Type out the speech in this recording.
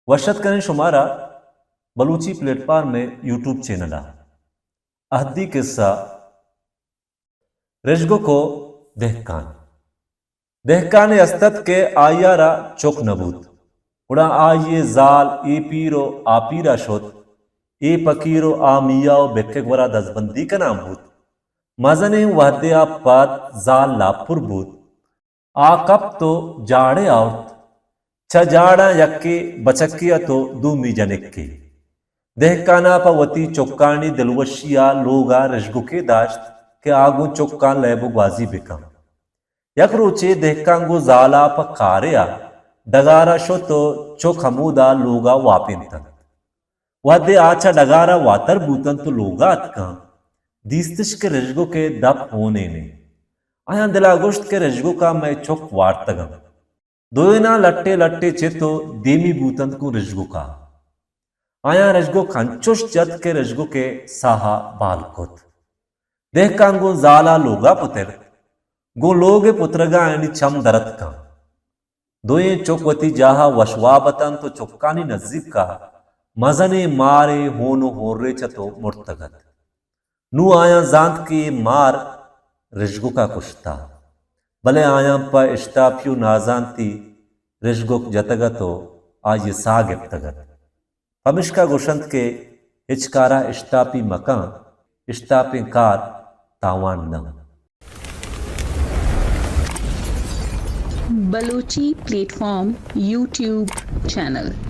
وش اتک کنیں شمارا بلوچی پلیٹ فارم ءِ یوٹیوب چینل ءَ۔ اہدی قصہ، رژگک ءُ دہکان۔ دہکانے است ات کہ آئی ءَ را چک نہ بوت۔ گڑا آئی ءِ زال اے پیر ءُ آ پیر ءَ شت، اے پکیر ءُ آ میا ءُ بکک ورا دزبندی کنان بوت۔ مزنیں وہدے ءَ پد زال لاپ پر بوت۔ آ کپت ءُ جاڑے آورت۔ چہ جاڑاں یکے بچکے ات ءُ دومی جنکے۔ دہکان ءَ پہ وتی چکانی دلوشی ءَ لوگ ءَ رژگکے داشت کہ آ گوں چکاں لیب ءُ گوازی بکن۔ یک روچے دہکان گوں زال ءَ پہ کارے ءَ ڈگار ءَ شت ءُ چک ہمودا لوگ ءَ واپینتنت۔ وہدے آ چہ ڈگار ءَ واتر بوتنت ءُ لوگ ءَ اتکاں، دیستش کہ رژگک ءِ دپ ہونین انت۔ آیاں دل ءَ گوشت کہ رژگک ءَ مئے چک وارتگ انت۔ دوئیناں لٹے لٹے چت ءُ دیمی بوتنت گوں رژگک ءَ۔ آیاں رژگک انچوش جت کہ رژگک ءِ ساہ ءَ بال کت۔ دہکان گوں زال ءَ لوگ ءَ پترت۔ گوں لوگ ءِ پترگ ءَ آیانی چم در اتکاں۔ دوئیں چک وتی جاہ ءَ وش واب اتنت ءُ چکانی نزیک ءَ مزنیں مارے ہون ءُ ہونریچ ات ءُ مرتگ ات۔ نوں آیاں زانت کہ اے مار رژگک ءَ کشتہ، بلے آیاں پہ اشتاپی ءُ نازانتی رژگک جتگ ات ءُ آئی ءِ ساہ گپتگ ات۔ پمشکا گوشنت کہ ہچ کار ءَ اشتاپی مکن، اشتاپیں کار تاوان نہ۔ Balochi plate form YouTube channel.